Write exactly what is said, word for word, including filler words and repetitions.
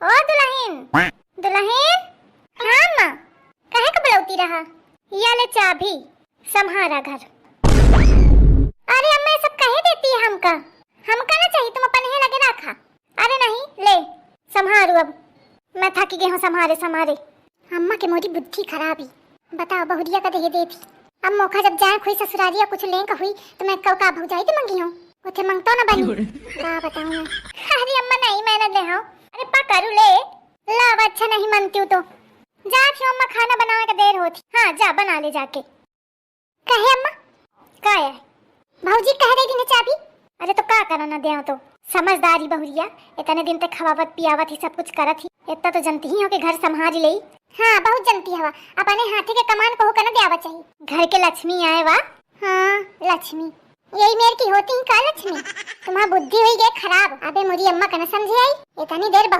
ओ दुलहिन, दुलहिन, हाँ अम्मा, काहे का बुलौती रहा? या ले चाभी, सम्हारा घर। अरे अम्मा, ये सब काहे देती है हमका? हमका ना चाहिए, तुम अपने ही लगे रखा। अरे नहीं, ले, सम्हारू अब। मैं थक गई हूँ सम्हारे सम्हारे। अम्मा के मोरी बुद्धि खराब ही। बताओ, बहुरिया का देहे देती। अब मोखा जब जाए खुई ससुरारिया कुछ लें का हुई, तो मैं कल का भौजाई के मंगी हूँ? उठे मंगतो ना बनी। का बताऊँ मैं? अरे अम्मा, नहीं, मैं ना दे हूँ। अरे पकड़ू ले। ला, अब अच्छा नहीं मनती हूँ तो। जा फिर अम्मा, खाना बनावे का देर होती। हाँ, जा बना ले जाके। कहे अम्मा? का है? भौजी कह रही थी ना चाबी। अरे तो का करो ना देव तो। समझदारी बहुरिया, इतने दिन तक खवावत पियावत ही सब कुछ करत ही। इतना तो जनती ही हो कि घर संभाल ले। हाँ, बहुत जनती हवा। अपने हाथी के कमान को होकर न देवा चाहिए। घर के लक्ष्मी आए वा। हाँ, लक्ष्मी। यही मेर की होती ही का लक्ष्मी? तुम्हार बुद्धि हुई गई खराब। अबे मोरी अम्मा का न समझे आई। इतनी देर बहु